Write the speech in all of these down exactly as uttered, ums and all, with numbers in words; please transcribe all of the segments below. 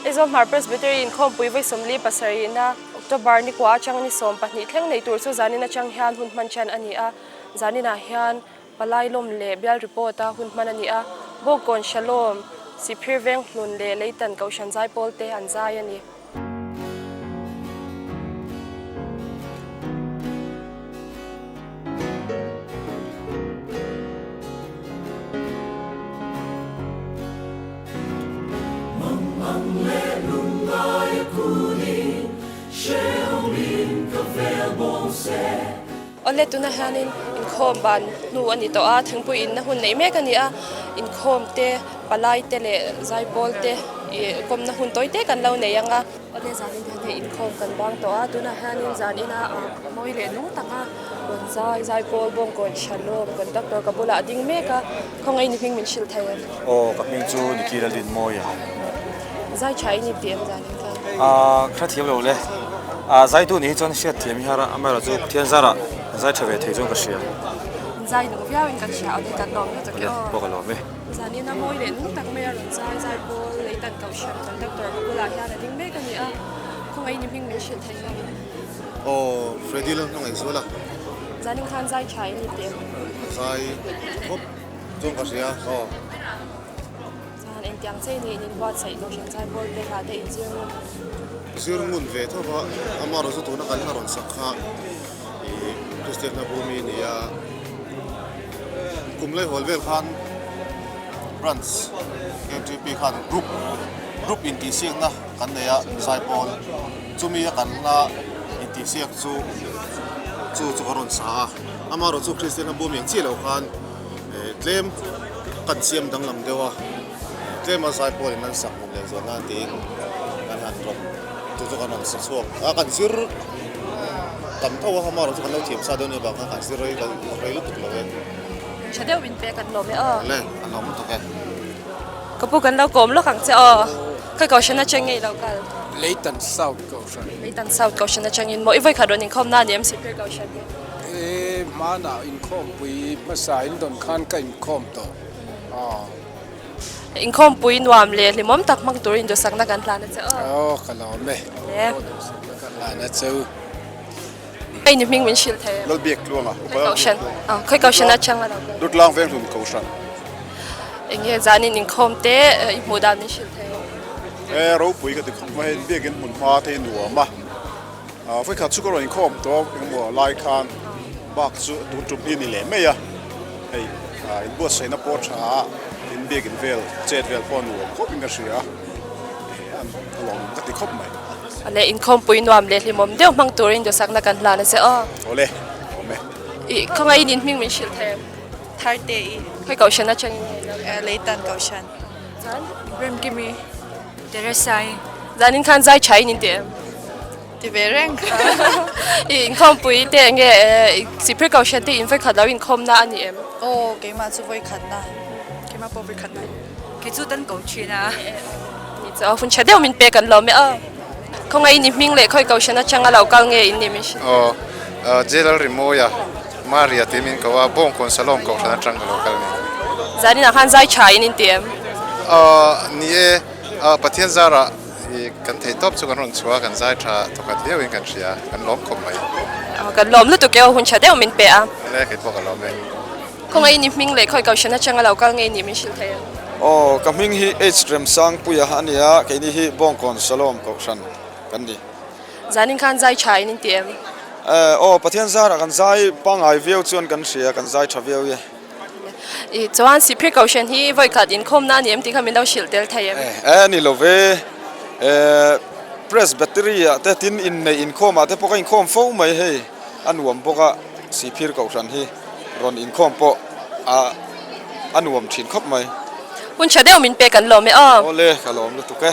Aizawl Hmar Presbytery inkhawmpui vawi sawmli pasarina October ni kua aṭanga ni sawm pahni thleng nei tur chu zanin aṭang hian hun hman ṭan a ni a. Zanina hian palai lawm leh bial report a hun hman a ni a. Bawngkawn Shalom, Siphir Veng Hlun leh Leitan Kohhran zai pawl te an zai a ni. Awle, tuna hianin inkhawm ban hnu a ni tawh a, thingpui inna hun nei mek a ni a, inkhawm te, palai te leh zai pawl te, i, kawmna hun tawi te kan lo nei ang a. Awle, zanin hian hei inkhawm kan bang tawh a, tuna hianin zanina, a, mawi leh nung taka rawn zai, zai pawl Bawngkawn Shalom, conductor ka bulah a ding mek a, khawngaih ni hming min hrilh thei em? Aw, ka hming chu Nikki Laldinmawia. Zai ṭha i ni tih em zanin khan? A, ka hre thiam lo le. A, zaitu ni hi chuan hriat thiam i har a, amaherawhchu Pathian zarah zai ṭha ve thei chuan ka hria. Zai nung viauin kan hria, awle kan lawm lutuk e. Awle, aw, pawh ka lawm e. Zanina mawi leh nung tak maia rawn zai, zai pawl Leitan Kohhran conductor ka bulah hian a ding mek a ni a. Khawngaih ni hming min hrilh thei em? Aw, Freddy Lalhmangaihzuala. Zanin khan zai ṭha i ni tih em? Zai khawp chuan ka hria, aw. Chuan engtiang che inin in buatsaih Kohhran zai pawl te hnah te in zir ngun? Zir ngun ve tho va, amaherawhchu tuna kan la rawn sak kha, i, Kristian Hlabumi nia. Kum lai hawl vel khan branch K T P khan group, group intihsiakna kan nei a, zai pawl. Chumi a kan la intihsiak chu, chu, chu ka rawn sa a. Amaherawhchu Kristian Hlabumi ang chi lo khan, eh, tlem kan siam danglam deuh a. Tlema zai pawlin an sak hmun leh zawh nan tiin kan han rawt. Chu chu kan rawn sa chhuak a, kan zir tam tho a, amaherawhchu kan lo thiam sa deuh ni avang khan kan zir rei, kan rei lutuk lo e. Ṭha deuh min pe kan lawm e aw. Le, kan lawm lutuk e. Ka pu kan lo kawm lawk ang che aw. Khawi kohhran aṭang nge i lo kal? Leitan South kohhran. Leitan South kohhran aṭangin maw? I vawi khat rawn inkhawmna ni em Siphir kohhran hi? E, hmana inkhawmpui hmasa in dawn khan ka inkhawm tawh. Aw. Inkhawmpui nuam leh hlimawm tak hmang turin duhsakna kan hlan a che aw. Aw, ka lawm e. Le. Ka hlan a che u. Khawngaih ni hming min hrilh thei? Lalbiaktluanga. Khawi kohhran. Ah, khawi kohhran aṭanga lo. Dutlang Venghlun kohhran. Eng nge zanin inkhawm te, eh, i hmuh dan min hrilh thei? Eh, ropui ka ti khawp mai, biakin hmun hma te nuam a. Ah, vawi khat chu ka rawn inkhawm tawh, engemaw lai khan bak chu tun ṭum hi ni leh mai a. Hei, ah, in buatsaihna pawh ṭha a, in biakin vel, chet vel pawh nuam khawpin ka hria. Eh, an, a lawmawm ka ti khawp mai. Awle, inkhawmpui nuam leh hlimawm deuh hmang turin duhsakna kan hlan a che aw. Awle, awm e. I, khawngaih ni hming min hrilh thei? Tharte i. Khawi kohhran aṭangin? Eh, Leitan kohhran. Chuan? Remkimi. Teresa i. Zanin khan zai ṭha i ni tih em? Ti ve reng. I, inkhawmpui te nge, eh, Siphir kohhran te in vawi khat lo inkhawmna a ni em? Aw, keimah chu vawi khatna. Keimah pawh vawi khatna. Kei chu tan ko ṭhin a. Ni chu, hun ṭha deuh min pe kan lawm e aw. Khawngaih ni hming leh khawi kohhran aṭanga lo kal nge in ni min hrilh? Aw, ah, J. Lalrimawia, Maria tiin min ko a, Bawngkawn Shalom kohhran aṭanga lo kal ni. Zanin ah khan zai ṭha in in ti em? Ah, ni e, ah, Pathian zarah i kan theih tawp chu kan rawn chhuah a, kan zai ṭha thawkhat viauin kan hria, kan lawm khawp mai. Ah, kan lawm lutuk e aw, hun ṭha deuh min pe a. Le, kei pawh ka lawm e. Khawngaih ni hming leh khawi kohhran aṭanga lo kal nge in ni min hrilh thei em? Aw, ka hming hi H. Remsangpuia a ni a, keini hi Bawngkawn Shalom kohhran kan ni. Zanin khan zai ṭha in in ti em? Eh, aw, Pathian zarah kan zai pangngai viau chuan kan hria, kan zai ṭha viau e. I, chuan Siphir kohhran hi vawi khat inkhawmna a ni em tih kha min lo hrilh tel thei em? Eh, eh, a ni lo ve. Eh, Presbytery-ah te tin innei inkhawmah te pawh ka inkhawm fo mai hei. A nuam bawk a, Siphir kohhran hi rawn inkhawm pawh a, a nuam ṭhin khawp mai. Hun ṭha deuh min pe kan lawm e aw. Awle, ka lawm lutuk e.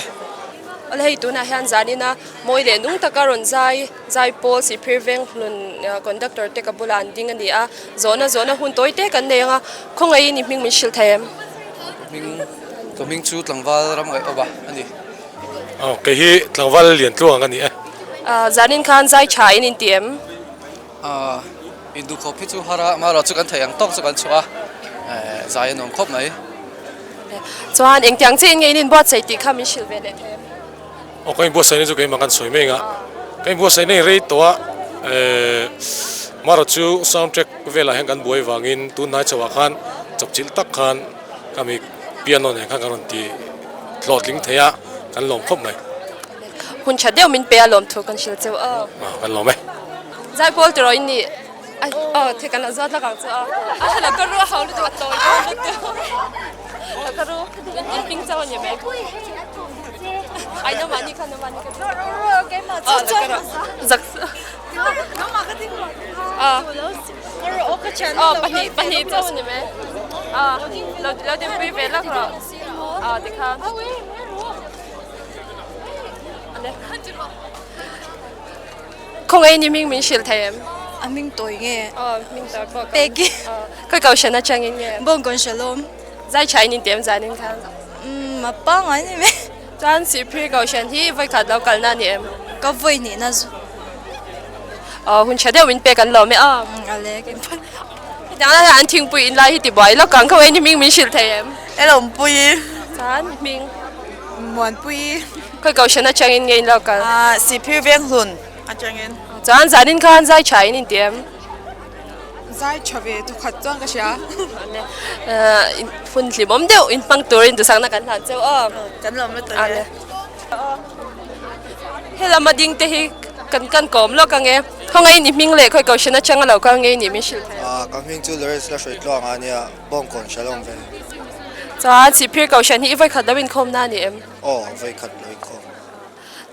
Awle, hei tunah hian zanina mawi leh nung taka rawn zai, zai pawl Siphir Venghlun, ah, conductor te ka bulah an ding a ni a. Zawhna, zawhna hun tawi te kan nei ang a. Khawngaih ni hming min hrilh thei em? Hming, ka hming chu Tlangval Ramngaihawma a ni. Aw, kei hi Tlangval Liantluanga ka ni e. Ah, zanin khan zai ṭha in in ti em? Ah, indukhawp hi chu har a, amaherawhchu kan theih ang tawk chu kan chhuah a. Eh, zai a nuam khawp mai. Chuan engtiang che in nge in inbuatsaih tih kha min hrilh ve leh thei em? Aw, ka inbuatsaina chu keima kan sawi mai nga. Ka inbuatsaina hi rei tawh a, eh, mara chu sound check vela hian kan buai vangin tunhnai chauha khan chawpchilh tak khan ka mi piano nen khan kan rawn ti hlawhtling thei a, kan lawm khawp mai. Hun ṭha deuh min pe a, lawmthu kan hril cheu aw. Ah, kan lawm e. Zaipawl tiraw in ni? Ai, aw, thei kan la zawt hlak ang chu aw. A, la ka ru a hau lutuk a tawi lutuk. La ka ru, in ping chau a ni mai. Ai, no mani kha, no mani kha. Aw, la ka ru. Zak. Aw. Aw, pahnih, pahnih chau a ni mai. Aw, lo, lo ding pui ve lak rawh. Aw, ti kha. Khawngaihni hming min hril thei em? A hming tawi nge? Aw, hming tawi pawh kan. Peggy. Aw, khawi kohhran aṭangin nge? Bawngkawn Shalom. Zai ṭha in in ti em zanin khan? Mm, a pang a ni mai. Chuan Sihphir kohhran hi vawikhat lo kalna ni em? Ka vawi hnihna zu. Aw, hun ṭha deuh min pe kan lawm e aw. Mm, a le, kin phal. Tiang lai an thingpui in lai hi ti buai lawk ang, khawngaihni hming min hril thei em? Elawmpui. Chuan hming? Muanpui. Khawi kohhran aṭangin nge in lo kal? Ah, Sihphir Venghlun aṭangin. Chuan zanin khan zai ṭha in in ti em? Zai ṭha ve, thu khat chuan ka hria. Eh, in, hun hlimawm deuh in hmang turin duhsakna kan hlan cheu aw. Kan lawm lutuk. A le. He lama ding te hi kan, kan kawm lawk ang e. Khawngaihni hming leh khawi kohhran aṭanga lo kal nge i nih min hril thei? Ah, ka hming chu Lawrence Lalhruaitluanga a nia, Bawngkawn Shalom ve. Chuan Sihphir kohhran hi i vawikhat lo inkhawmna ni em? Aw, vawikhat lo inkhawm.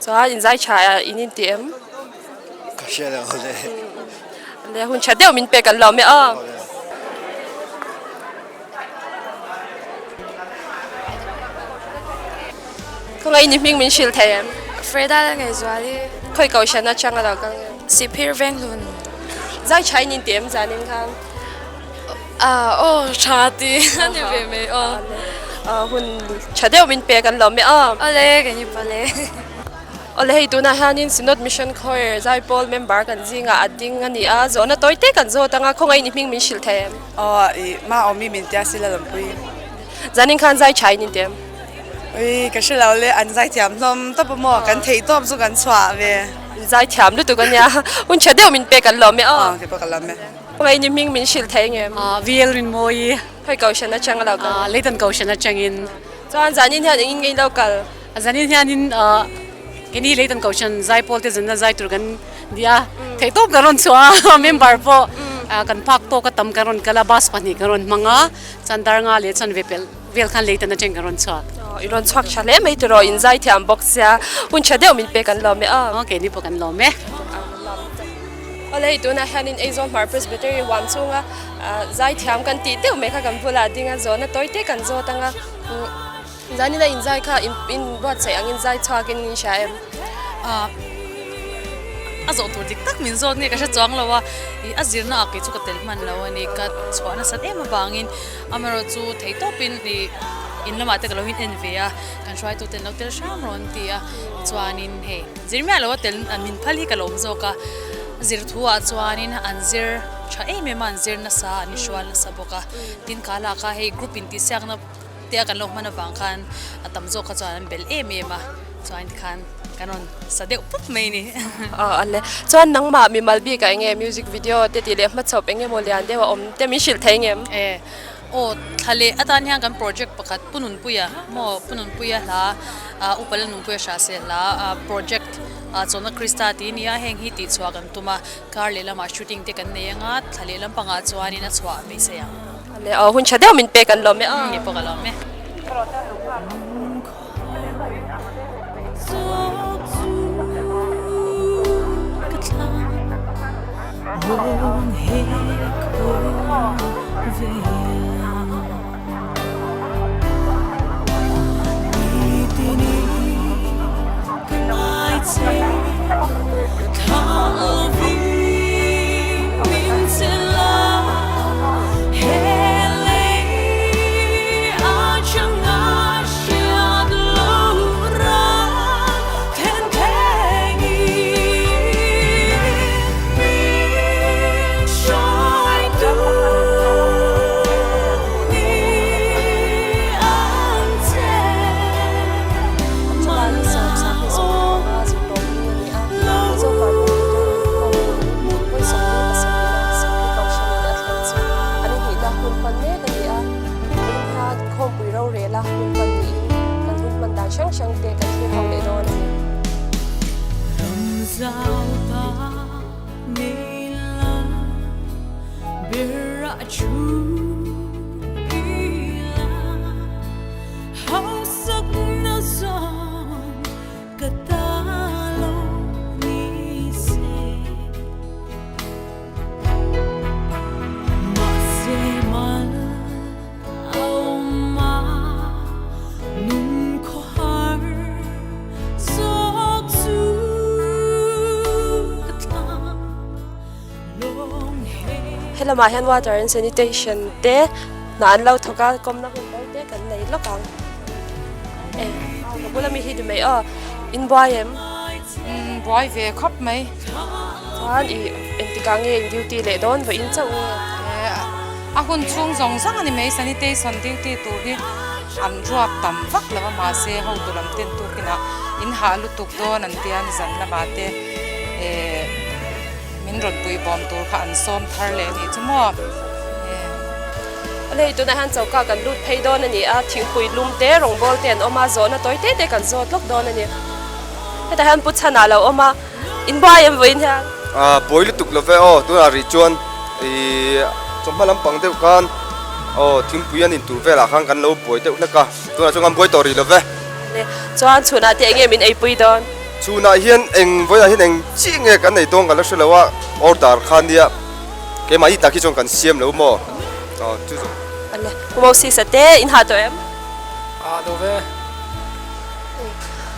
Chuan in zai ṭha in in ti em? Ka hre lo le. Le, hun ṭha deuh min pe kan lawm e aw. Khawngaihni hming min hril thei em? Freda Lalngaizuali. Khawi kohhran aṭanga lo kal nge? Sihphir Venghlun. Zai ṭha in in ti em zanin khan? Ah, aw, ṭha ti a ni ve mai aw. Ah, hun ṭha deuh min pe kan lawm e aw. Awle, kan ni pawh le. Awle, hei tunah hianin Synod Mission Choir Zaipawl member kan zinga a ding a ni a, zawhna tawi te kan zawt ang a, khawngaihni hming min hril thei em? Aw, i, Maomi min tia, Sila Lampui. Zanin khan zai ṭha in in ti em? Ui, ka hre lo le, an zai thiam hlawm tawp a maw, kan theih tawp chu kan chhuah ve. Zai thiam lutuk a nia. Hun ṭha deuh min pe kan lawm e aw. Aw, ke pawh ka lawm e. Khawngaihni hming min hril thei ngem? Ah, V L Rinmawi. Khawi kohhran aṭanga lo kal? Ah, Leighton kohhran aṭangin. Chuan zanin hian engin nge in lo kal? Ah, zanin hianin, ah, keini Leighton kohhran Zaipawl te zanna zai tur kan ni a. Mm. Theih tawp kan rawn chhuah a, member pawh, mm, ah, kan phak tawk a tam kan rawn kal a, bus pahnih kan rawn hmang a. Chuan dar nga leh chuan ve pel vel khan Leighton aṭang kan rawn chhuak. Aw, i rawn chhuak ṭha hle mai tiraw, in zai thiam bawk sia. Hun ṭha deuh min pe kan lawm e aw. Aw, keini pawh kan lawm e. Awle, hei tunah hianin Aizawl Hmar Presbytery huam chhunga, ah, zai thiam kan tih deuh mai kha kan bulah ding a, zawhna tawi te kan zawt ang a. Mm, zanina in zai kha in, in buatsaih angin zai chhuakin in hria em? Ah, a zawh tur dik tak min zawt nge ka hre chuang lo a. I, a zirna a kei chu ka tel hman lo a ni, ka chhuah nasat em avangin, amaherawhchu thei tawpin i, in lamah te ka lo in en ve a, kan hruaitu ten lo tel hram rawh an ti a, chuanin hei, zir miah lo a tel, a min phal hi ka lawm zawk a, zir thu ah chuanin an zir ṭha em em a, an zir nasa, an hruai nasa bawk a. Tin kala kha hei group in tihsiakna te a kan lo hman avang khan a tam zawk kha chuan an bel em em a, chuan khan kan rawn sa deuh pup mai ni. Aw, a le. Chuan nangmah mimal bikah enge music video te tih leh hmachhawp eng emaw lian deuha awm te min hrilh thei ngem? E, aw, thla leh atan hian kan project pakhat Pu Nunpuia maw, Pu Nunpuia hla, a, Upa Lalnunpuia Hrase hla, a, project, a, Chawlhna Krista tih a ni a, heng hi tih chhuah kan tum a. Kar leh lamah shooting te kan nei ang a, thla leh lampangah chuanin a chhuah beisei ang. A le, aw, hun ṭha deuh min pe kan lawm e aw. Ni pawh ka lawm e. Khawmpui rorel a hun hman niin, kan hun hman dan hrang hrang te kan thlirhau leh dawn a nih. Ram zau ta ngei la, ber a chu i la, hausakna zawng ka ta lo ni se. Mahse mal a um a, nun khawhar zawk chu ka tla lawng he. He lamah hian water and sanitation te, hna an lo thawk a, kawmna hun lo te kan nei lawk ang. Eh, ka bula mi hi duh mai aw, in buai em? Mm, buai ve khawp mai. Chuan i engtik ang nge in duty leh dawn vawiin chauh nge? Eh, a hun chhung zawng zawng a ni mai, sanitation duty tur hi an ruak tam vak lo a, mahse, hotu lam ten tu kina in hah lutuk dawn an tia, ni zan lamah te, eh, min rawn pui bawm tur kha an sawm thar leh a nih chu maw? Eh. A lei tunah hian choka kan lut phei dawn a ni a, thingpui lum te, rawngbawl te an awm a, zawhna tawi te te kan zawt lawk dawn a ni. Hetah hian pu chhan a lo awm a, in buai em vawiin hian? A, buai lutuk lo ve aw, tunah rih chuan i chawhma lampang deuh khan, aw, thingpui an in tur velah khan kan lo buai deuh hlek a. Tunah chuan kan buai tawh rih lo ve. Le, chuan chhunah te eng nge min eipui dawn? Chhunah hian eng, vawiinah hian eng chi nge kan nei dawn kan la hre lo a, order kha nia. Keimahni tak hi chuan kan siam lo maw? Aw, chu chu. A le, Pu Moses-a te in hah tawh em? Hah tawh ve.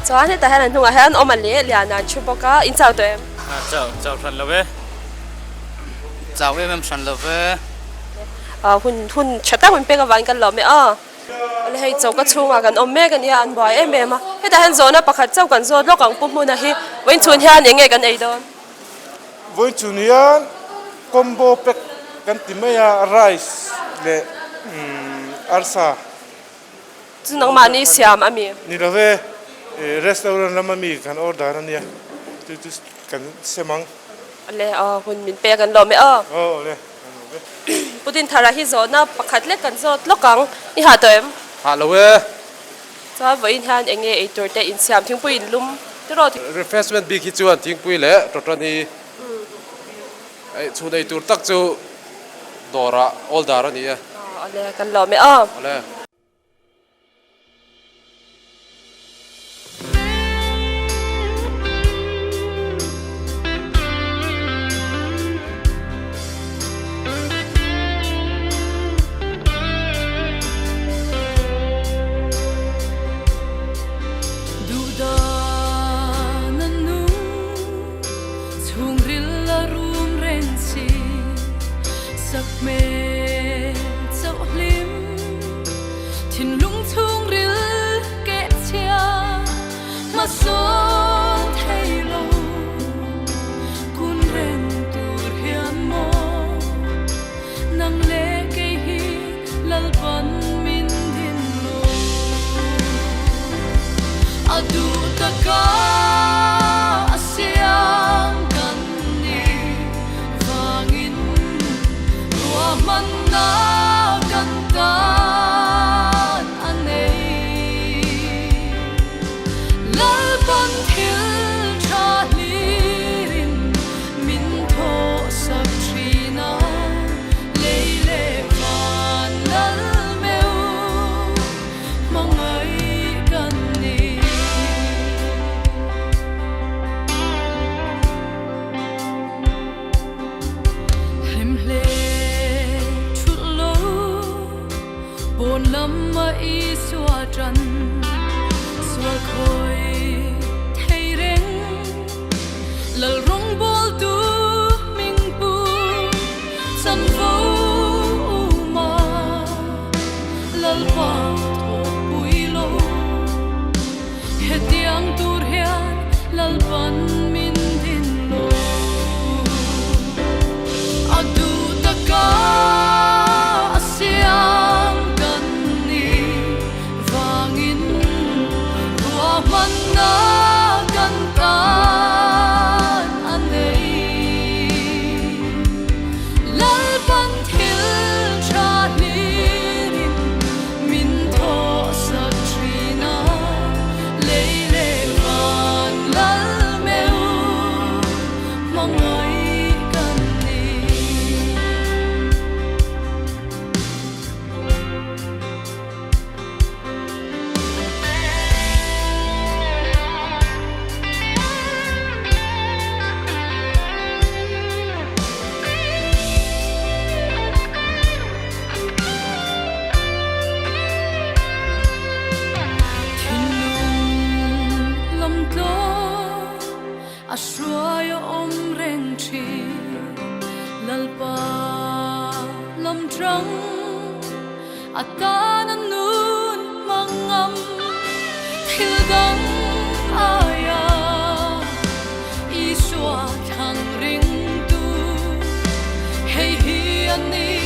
Chuan hetah hian an hnungah hian awm a le, Liana an thu bawk a, in chau tawh em? A, chau, chau hran lo ve. Chau em em hran lo ve. A, hun, hun ṭha tak min pek avangin kan lawm e aw. A le, hei choka chhunga kan awm mek a nia, an buai em em a. Hetah hian zawhna pakhat chauh kan zawt lawk ang pu hmuna hi. Vawiin chhun hian eng nge kan ei dawn? Vawiin chhun hian combo pack kan ti mai a, rice leh, mm, arsa. Chu nangmahni siam a mi? Ni lo ve, eh, restaurant lama mi kan order a nia. Chu chu kan sem ang. A le, aw, hun min pek kan lawm e aw. Aw, le. Pu Dinthara hi zawhna pakhat lek kan zawt lawk ang, i hah tawh em? Hah lo e. Chuan vawiin hian eng nge ei tur te in siam, thingpui in lum te rawh. Refreshment bik hi chuan thingpui leh ṭawṭani, ei, chhun ei tur tak chu dawrah order a ni e. Aw, a le, kan lawm e aw. A le. Duhdana hnung chhungril a rum reng si, sak hmel chauh hlim, thinlung chhungril keh chhia, hmasawn thei lo, kun reng tur hian maw, nang le kei hi Lalpan min din lo. A duh taka a siam kan nih vangin, ruahmanna kan tan a nei. Lalpan thil ṭha hlirin min thawhsak ṭhin a, lei leh van lal meu hmangai kan ni. Hlim hle thut lo, pawn lama Isua ṭan, sual khawi thei reng, Lal rawngbawltu hmingpui chanvo uma, Lalpa thawhpui lo. Hetiang tur hian Lalpan min din lo. A duh taka a siam kan nih vangin, ruahmanna kan tan a nei. Lalpan thil ṭha hlirin min Rang a tan a nun hmang ngam, thil dang aia Isua thlang ringtu, hei hi a nih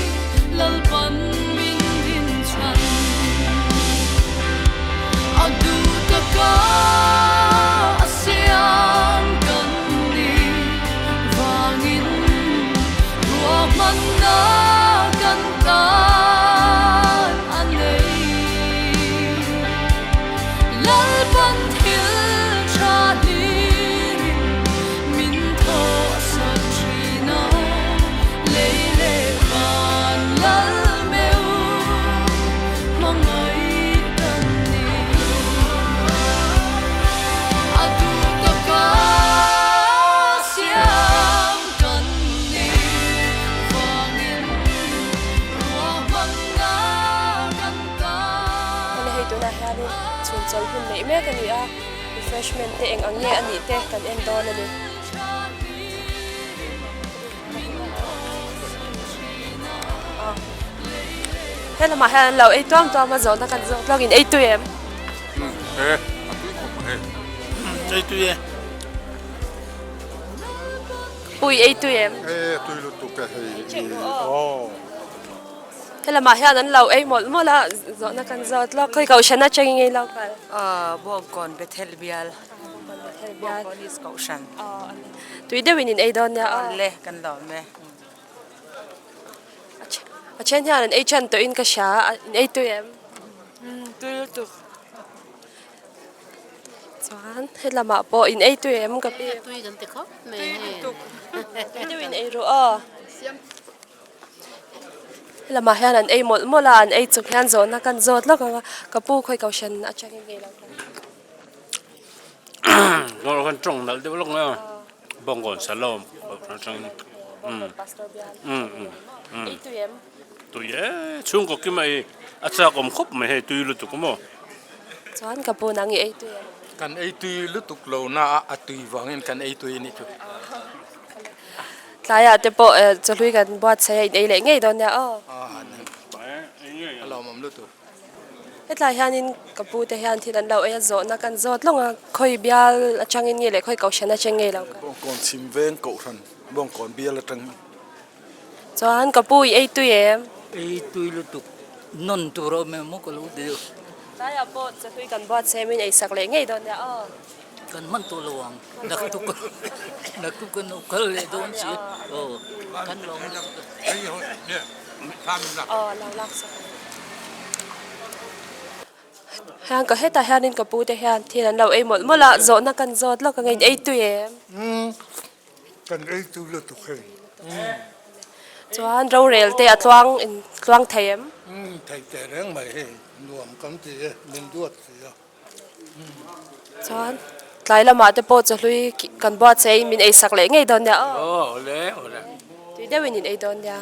Lalpan min din chang. A duh taka a siam kan nih vangin, ruahmanna kan tan a nei. Lalpan thil ṭha hlirin min thawhsak ṭhin a, lei le van lal meu hmangai kan nih. A duh taka siam kan nih vangin, ruahmanna kan tan. Kan hei tuna hianin chun chawl hun nei mek a ni a, refreshment te eng ang nge a ni te kan en dawn a ni. Ah. He lamah hian lo ei tuam tuam a, zawhna kan zawt lawk, in ei tui em? Hmm, eh, a tui khawp mai. Ei tui e. Pu, i ei tui em? Eh, tui lutuk a hei. Ei tui ru aw. Oh. He lamah hian an lo ei mawlh mawlh a, zawhna kan zawt lawk. Khawi kohhran aṭangin nge i lo kal? Ah, Bawngkawn Bethel Bial. Bawngkawn Bethel Bial. Bawngkawn East Kohhran. Ah, a ni. Tui deuhin in ei dawn nia. Ah, le, kan lawm e. A ṭhe-, a ṭhen hian an ei ṭan tawhin ka hria, a, in ei tui em? Hmm, tui lutuk. Chuan, he lamah pawh in ei tui em ka pi? Tui kan ti khawp mai. Tui lutuk. Tui deuhin ei ru aw. He lamah hian an ei mawlh mawlh a, an ei chung hian zawhna kan zawt lawk ang a, ka pu khawi kohhran aṭangin nge i lo kal? Zawhna kan ṭawng nalh deuh lawk ang a. Bawngkawn Salawm, Bawngkawn Salawm. Mm. Pastor Bial. Mm, mm, mm. Ei tui em? Tui e, chhungkaw kim a, a chak awm khawp mai hei, tui lutuk maw. Chuan ka pu, nang i ei tui em? Kan ei tui lutuk lo na a, a tui vangin kan ei tui a ni chu. Tlaiah te pawh, eh, chawhlui kan buatsaih a, in ei leh ngei dawn nia aw. Ah, a lawmawm lutuk. Hetlai hianin ka pu te hian thil an lo ei a, zawhna kan zawt lawk ang a, khawi bial aṭangin nge le khawi kohhran aṭangin nge i lo kal? Bawngkawn Simveng Kohhran, Bawngkawn Bial aṭang. Chuan ka pu, i ei tui em? Ei tui lutuk. Nawn tur a awm em maw ka lo ti deuh. Tlaiah pawh chawhlui kan buatsaih a, min ei sak leh ngei dawn nia aw. Kan hman tawh lo ang. Naktuk, naktuk kan lo kal leh dawn si. Aw, kan lo. Aw, lo lak sak. Hian ka hetah hianin ka pu te hian thil an lo ei mawlh mawlh a, zawhna kan zawt lawk ang a, in ei tui em? Hmm, kan ei tui lutuk hei. Chuan rorel te a tluang, in tluang thei em? Hmm, thei teh reng mai hei. Nuam kan ti e, min duat si a. Chuan, tlai lamah te pawh chawhlui ki-, kan buatsaih a, min ei sak leh ngei dawn nia aw. Aw, awle, awle. Tui deuhin in ei dawn nia.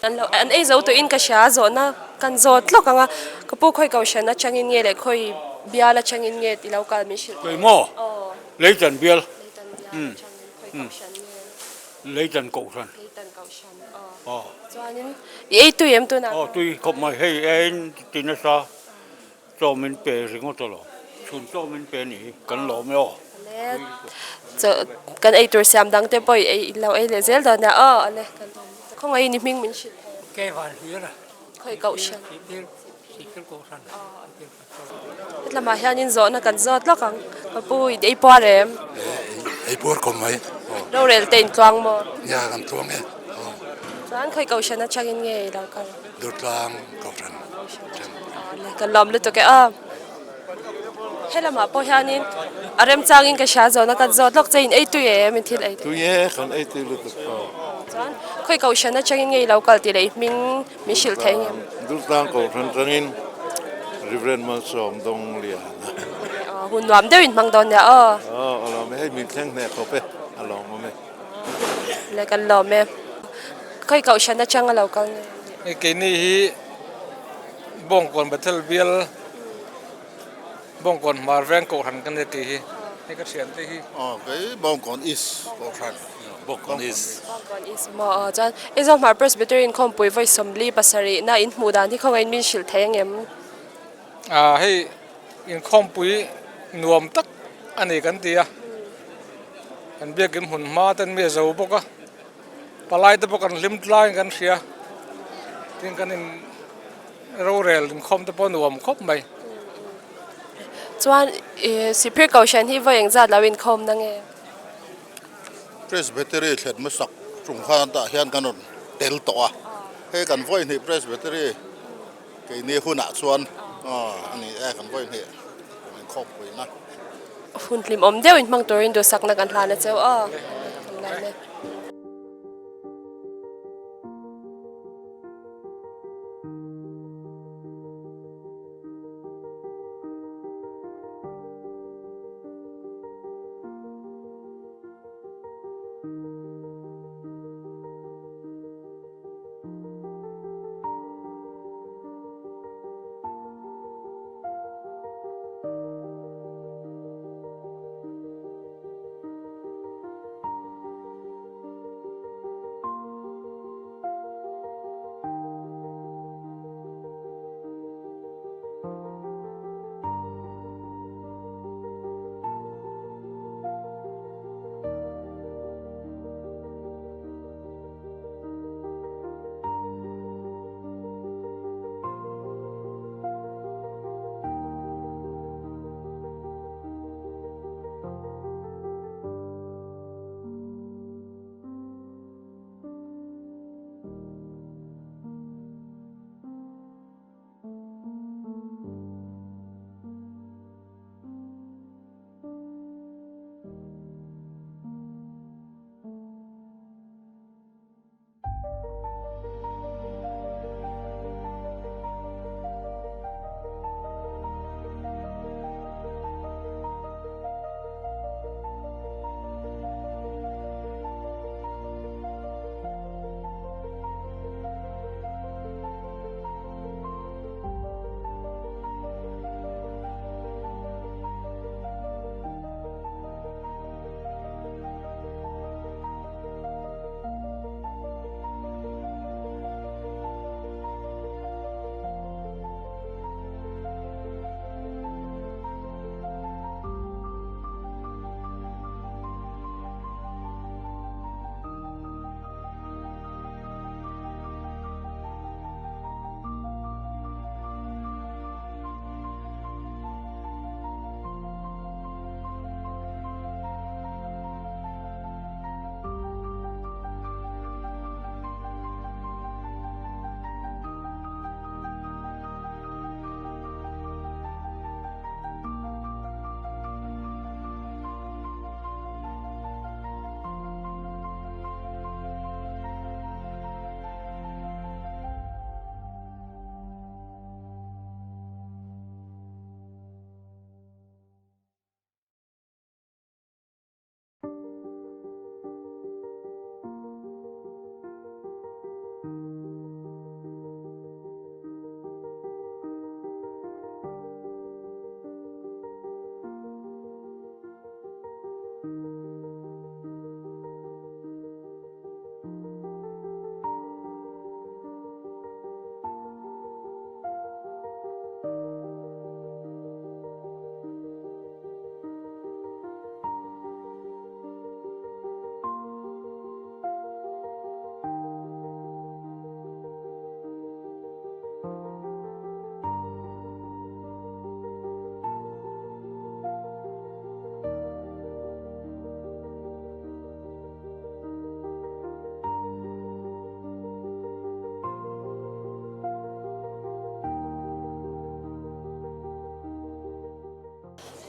An lo, an ei zo tawhin ka hria, zawhna kan zawt lawk ang a. Ka pu, khawi kohhran aṭangin nge le khawi bial aṭangin nge i lo kal, min hrilh? Kei maw? Aw. Leitan Bial. Leitan Bial aṭangin khawi kohhran nge? Leitan Kohhran. Leitan Kohhran, aw. Aw. Chuanin, i ei tui em tunah? Aw, tui khawp mai hei, ei ti nasa. Chawmin pe ringawt a lo. Chhun chawmin pe ni hi kan lawm e aw. Le, chaw-, kan ei tur siam dang te pawh ei lo ei leh zel dawn nia. Aw, a le, kan lawm. Khawngaih ni hming min hrilh? Kei Vanhlira. Khawi kohhran? Sihphir, Sihphir Kohhran. Hetlamah hianin zawhna kan zawt lawk ang. Ka pu, i ei puar em? Ei, ei puar khawp mai. Aw. Rorel te in tluang maw? Nia, kan tluang e. Aw. Chuan khawi kohhran aṭangin nge i lo kal? Durtlang Kohhran. Aw, le, kan lawm lutuk e aw. Helamah pawh hianin a remchangin ka hria, zawhna kan zawt lawk che, in ei tui em, in thil ei tui? Tui e, kan ei tui lutuk. Aw. Chuan khawi kohhran aṭangin nge i lo kal tih leh i hming min hrilh thei ngem? Durtlang Kohhran aṭangin Reverend Malsawm Dawngliana. Aw, hun nuam deuhin hmang dawn nia aw. Aw, a lawm e, hei min thleng hneh khawp e, a lawmawm e. Le, kan lawm e. Khawi kohhran aṭanga lo kal nge? Hei, keini hi Bawngkawn Bethel Bial, Bawngkawn Hmar Veng Kohhran ka ni kei hi. Hei ka ṭhiante hi. Aw, kei Bawngkawn East Kohhran. Bawkawn East. Bawkawn East maw, aw, chuan East Zohmar Presbytery inkhawmpui vawi sawmli pasarihna in hmuh dan hi khawngain min hrilh thei ang em? A, hei inkhawmpui nuam tak a ni kan ti a. Kan biakin hmun hma ten mi a zo bawk a. Palai te pawh kan hlim tlangin kan hria. Tin kan in rorel inkhawm te pawh nuam khawp mai. Chuan, eh, Sihphir Kohhran hi vawi engzat lo inkhawm na nge? Presbytery thlen hmasak ṭum khan tah hian kan rawn tel tawh a. Hei kan vawi hnih Presbytery keini hunah chuan, a, a ni e, kan vawi hnih kan inkhawmpuina. Hun hlimawm deuh in hmang turin duhsakna kan hlan a cheu a. Kan hlan e.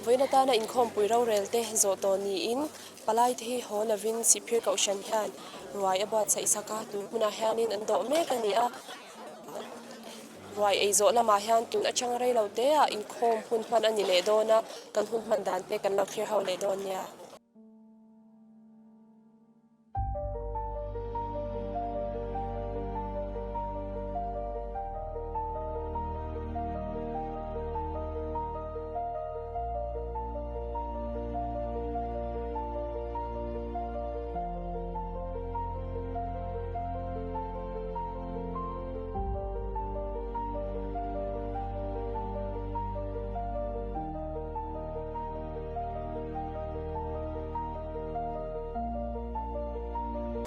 Vawiin atana inkhawmpui rorel te zawh tawh niin, palai te hi hawn lovin Sihphir Kohhran hian ruai a buatsaih sak a, tun hmunah hianin an dawh mek a ni a. Ruai ei zawh lamah hian tun a chang rei lo te a, inkhawm hun hman a ni leh dawn a, kan hun hman dan te kan lo thlir ho leh dawn nia.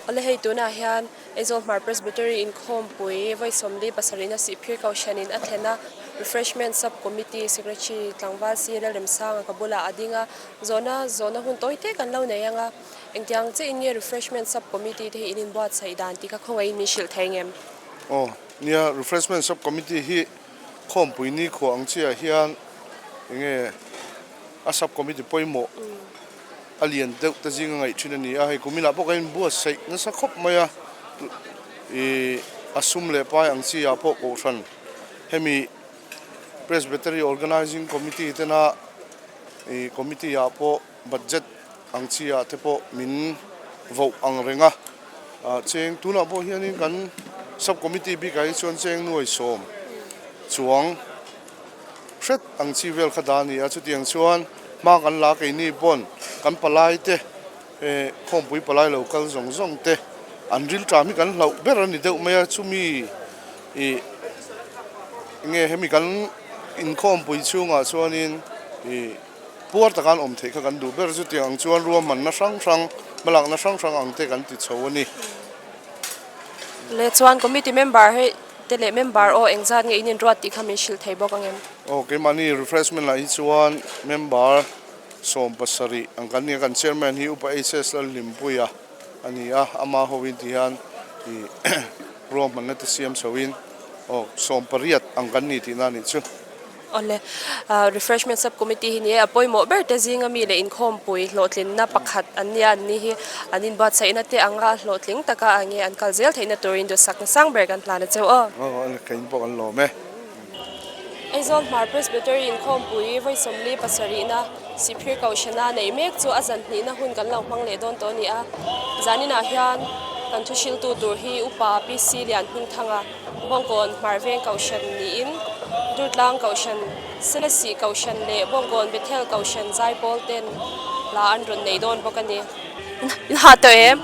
Awle, hei tuna hian Aizawl Hmar Presbytery inkhawmpui vawi sawmli pasarihna Sihphir Kohhranin a thlen a, Refreshment Sub Committee Secretary tlangval C L L Remsanga ka bulah a ding a, zawhna, zawhna hun tawi te kan lo nei ang a, engtiang che in nge Refreshment Sub Committee te hi in inbuatsaih dan tih kha khawngaihin min hrilh thei ngem? Aw, nia Refreshment Sub Committee hi khawmpui ni khua ang chi a hian enge a sub committee pawimawh a lian deuh ta zing a ngaih ṭhin a ni a, hei kumin ah pawh kan inbuatsaih nasa khawp mai a, i, a sum leh pai ang chi a pawh kohhran hemi Presbytery Organizing Committee tena i committee ah pawh budget ang chi ah te pawh min voh ang reng a. A, cheng tunah pawh hianin kan sub committee bikah hi chuan cheng nuai sawm chuang hret ang chi vel kha dah a ni a, chutiang chuan hma kan la keini pawn kan palai te, eh, khawmpui palai lo kal zawng zawng te an rilṭam hi kan hlauh ber a ni deuh mai a, chumi i, nge hemi kan inkhawmpui chhungah chuanin i, puar taka an awm theih kha kan duh ber, chutiang ang chuan ruahmanna hrang hrang, hmalakna hrang hrang ang te kan ti chho a ni. Le chuan committee member hei te leh member aw engzat nge in inruat tih kha min hrilh thei bawk ang em? Aw, keimahni refreshment ah hi chuan member sawm pasarih ang kan ni a, kan chairman hi Upa H S Lalhlimpuia a ni a, ama hovin ti hian i ruahmanna te siam chhoin, aw, sawm pariat ang kan ni tihna a nih chu. Awle, ah, refreshment sub committee hi ni e, a pawimawh ber te zinga mi leh inkhawmpui hlawhtlinna pakhat an nia, an ni hi an inbuatsaihna te anga hlawhtling taka ang nge an kal zel theihna turin duhsakna sang ber kan hlan a cheu aw. Aw, awle, kein pawh kan lawm e. Aizawl Hmar Presbytery inkhawmpui vawi sawmli pasarihna Sihphir Kohhrana nei mek chu a zan hnihna hun kan lo hmang leh dawn tawh a ni a. Zaninah hian kan thuhriltu tur hi Upa P C Lianhmingthanga, Bawngkawn Hmar Veng Kohhran niin, Durtlang Kohhran, Senasih Kohhran leh Bawngkawn Bethel Kohhran zaipawl ten hla an rawn nei dawn bawk a ni. In, in hah tawh em?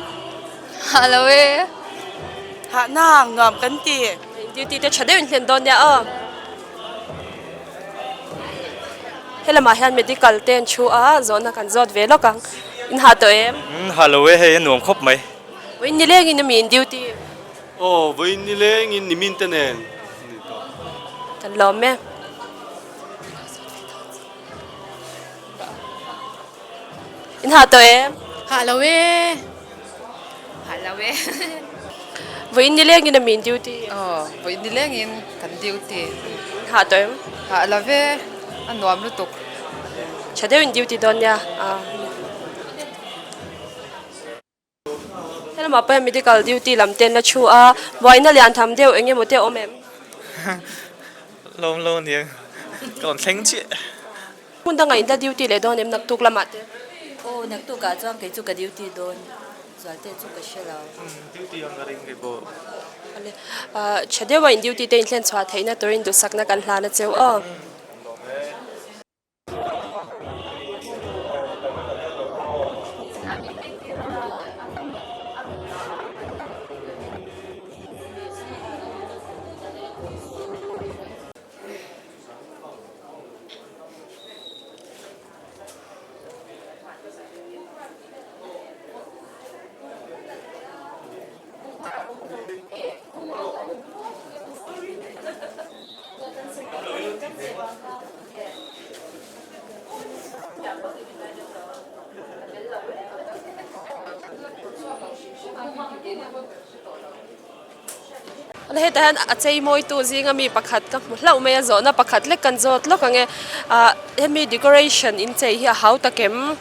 Hah lo e. Hah nang nuam kan ti. Duty te ṭha deuh in hlen dawn nia aw. Helamah hian medical te an ṭhu a, zawhna kan zawt ve lawk ang. In hah tawh em? In hah lo e, hei a nuam khawp mai. Vawiin nilengin a mi in duty? Aw, vawiin nilengin nimin te nen. Kan lawm e. In hah tawh em? Hah lo e. Hah lo e. Vawiin nilengin a mi in duty? Aw, vawiin nilengin kan duty. In hah tawh em? Hah lo e. A nuam lutuk. Ṭha deuh in duty dawn nia. Ah. Helamah pawh medical duty lam ten la ṭhu a, buaina lian tham deuh eng emaw te a awm em? Lawm lo nia, ka rawn thleng chiah. Hmun dangah in la duty leh dawn em, naktuk lamah te? Aw, naktukah chuan kei chu ka duty dawn, zual te chu ka hre lo. Hmm, duty ang ka ring kei pawh. Awle, ah, ṭha deuha in duty te in thlen chhuah theihna turin duhsakna kan hlan a cheu aw. Awle, hetah hian a chei mawitu zinga mi pakhat ka hmu hlauh mai a, zawhna pakhat lek kan zawt lawk ang e. Ah, hemi decoration in chei hi a hau tak em?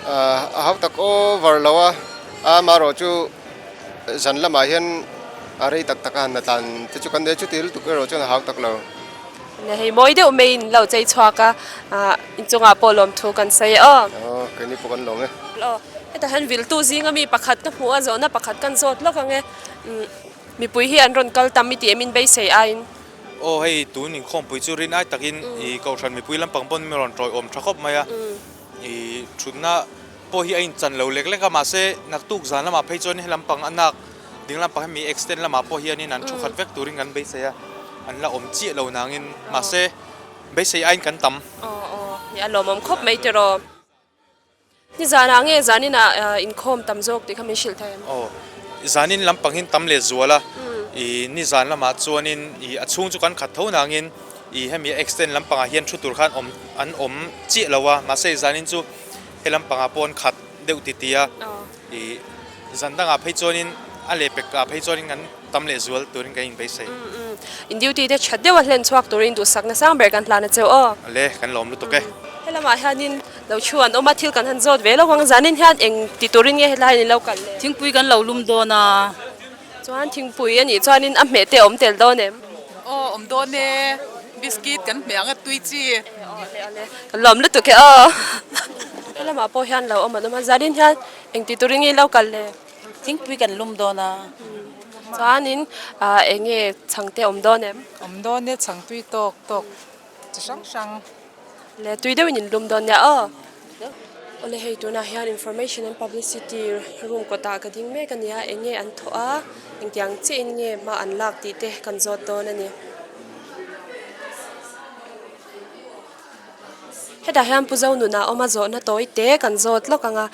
Ah, a hau tak over lo a, amaherawhchu zan lamah hian a rei tak tak a han hna tlan te chu kan nei, chuti lutuk erawh chuan a hau tak lo. Hei mawi deuh mai in lo chei chhuak a, ah, in chungah pawh lawmthu kan sawi a. Aw, keini pawh kan lawm e. Aw, hetah hian viltu zinga mi pakhat ka hmu a, zawhna pakhat kan zawt lawk ang e. Mm, mipui hi an rawn kal tam i ti em in beisei aiin? Aw, hei tun inkhawmpui chu rin ai takin i kohhran mipui lampang pawn min rawn ṭawiawm ṭha khawp mai a. Mm. I ṭhutna pawh hi a inchan lo lek lek a, mahse, naktuk zan lamah phei chuan he lampang a nak ding lampang hemi extend lamah pawh hianin an ṭhu khat vek turin kan beisei a, an la awm chiah lo nangin, mahse, beisei aiin kan tam. Aw, aw, hi a lawmawm khawp mai tiraw. Nizanah nge zaninah, ah, inkhawm tam zawk tih kha min hrilh thei em? Aw, Zanin lampang hin tam le zual a. I nizan lama chuanin i a chhung chu kan khat tho nangin i hemi extend lampanga hian thu tur khan awm, an awm chiah lo a. Mahse, zanin chu he lampanga pawh an khat deuh titi a. I zan danga phei chuanin a leh peka phei chuanin kan tam leh zual turin kan inbeisei. In duty te ṭha deuha hlen chhuak turin duhsakna sang ber kan hlan a che u aw. A le, kan lawm lutuk e. He lamah hianin lo chhuah an awm a, thil kan han zawt ve lo ang, zanin hian eng ti turin nge helai ni lo kal le? Thingpui kan lo lum dawn a. Chuan thingpui a nih chuanin a hmeh te awm tel dawn em? Aw, awm dawn e. Biscuit kan hmeh ang a, tui chi. Kan lawm lutuk e aw. He lamah pawh hian lo awm an awm a, zanin hian eng ti turin nge lo kal le? Thingpui kan lum dawn a. Chuanin, ah, eng nge chhang te awm dawn em? Awm dawn e, chhang tui tawk tawk chi hrang hrang. Le tui deuhin in lum dawn nia aw. Awle, hei tunah hian information and publicity room kawtah ka ding mek a nia, eng nge an thawh a, engtiang chein nge hma an lak tih te kan zawt dawn a ni. Hetah hian Pu Zonuna awm a, zawhna tawi te kan zawt lawk ang a,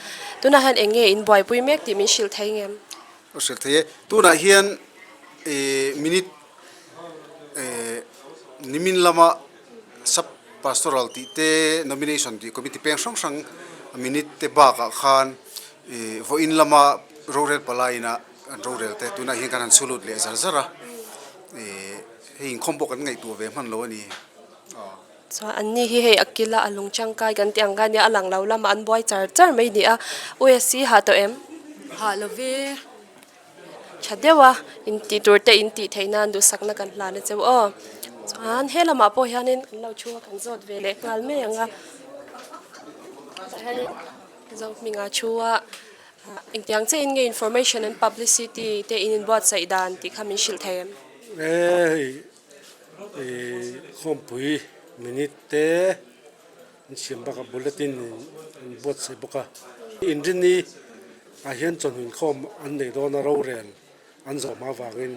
tunah hian eng nge in buaipui mek tih min hrilh thei ngem? Hrilh thei e. Tunah hian, eh, minute, eh, nimin lama sub pastoral tih te, nomination tih committee peng hrang hrang minute te bakah khan, eh, vawiin lama rorel palaina an rorel te tunah hian kan han sulut leh zar zar a. Eh, hei inkhawm pawh kan ngaihtuah ve hman lo a ni. Aw. Chuan anni hi hei a kila a lung ṭangkai kan tih ang khan nia, a lang lo lama an buai char char mai ni a. U S C ha tawh em? Ha lo ve. Ṭha deuha in tih tur te in tih theih nan duhsakna kan hlan a che u aw. Chuan he lamah pawh hianin kan lo chhung a, kan zawt ve leh nghal mai ang a. Zohminga chhung a, engtiang chein nge information and publicity te in inbuatsaih dan tih kha min hrilh thei em? Ei, ei, khawmpui minute te, an siam bakah bulletin an buatsaih bawk a. Inrinni ah hian chawhnu inkhawm an nei dawn a, rorel an zawm avangin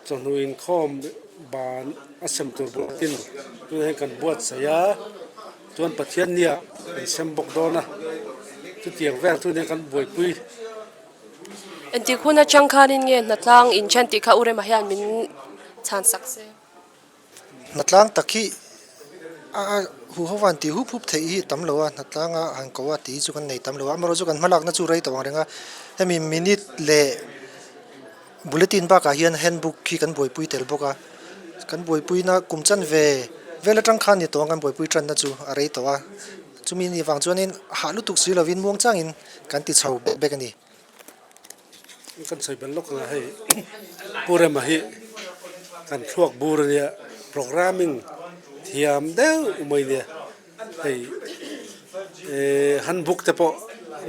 chawhnu inkhawm ban a sem tur bulletin tunah hian kan buatsaih a, chuan Pathianni ah kan sem bawk dawn a. Chutiang vel tunah hian kan buaipui. Engtik hun aṭang khanin nge hnatlang in ṭhen tih kha U Rema hian min chhan sak se? Hnatlang tak hi a, a, hu ho van ti hup hup theih hi tam lo a, hnatlanga han ko a ti chu kan nei tam lo a, amaherawhchu kan hmalakna chu rei tawh ang reng a, hemi minute leh bulletin bakah hian handbook hi kan buaipui tel bawk a, kan buaipuina kum chanve vel aṭang khan ni tawh ang kan buaipui ṭanna chu a rei tawh a, chumi ni vang chuanin hah lutuk si lovin muang changin kan ti chho bek bek a ni. Kan sawi bel lawk ang a, hei, Pu Rema hi kan thluak bur a nia, programming thiam deuh mai nia, hei, eh, handbook te pawh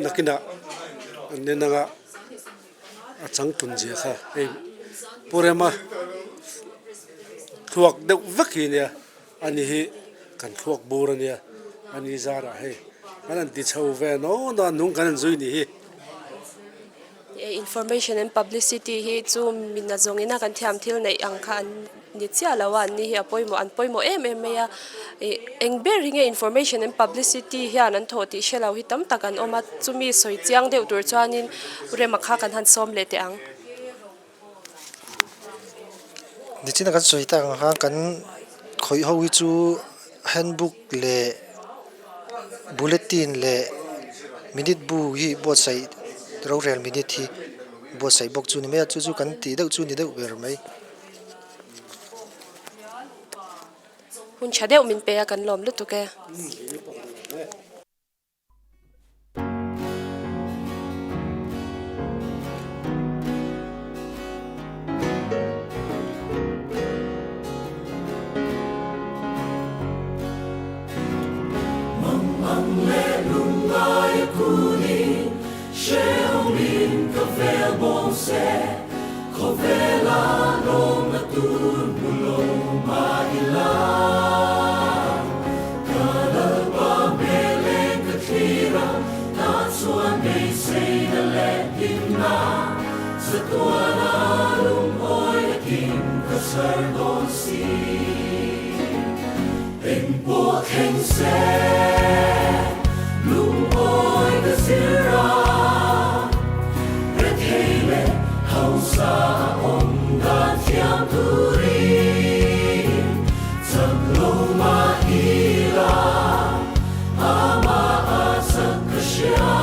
nakinah an en ang a, a changtlun zia kha, hei, Pu Rema thluak deuh vek hi nia. Ani hi kan thluak bur a nia, ani zarah hei kan han ti chho ve naw naw, a hnung kan han zui ni hi. E, information and publicity hi chu min a zawngin a kan thiam thil neih ang kha an ni chiah lo a, anni hi a pawimawh, an pawimawh em em mai a. E, eng ber hi nge information and publicity hian an thawh tih hre lo hi tam tak an awm a, chumi sawi chiang deuh tur chuanin U Rema kha kan han sawm leh teh ang. Nichina kan sawi tak ang khan, kan khawih ho hi chu handbook leh bulletin leh minute bu hi buatsaih, rorel minute hi buatsaih bawk chu ni mai a, chu chu kan tih deuh chu ni deuh ber mai. Hun ṭha deuh min pe a, kan lawm lutuk e. Mang ang le lungngai a kuni, hre awmin ka vel bawm se, khawvela lawmna tur hmu lo mah ila. Ka Lalpa hmel leng ka thlir a, ta chuan beiseina le hlimna, zatuana lungawi takin ka chhar dawn si. Engpawh thleng se, lungawi ka zir a, rethei leh Awm dan thiam turin, chak lo ma ila, ama a chak ka hria,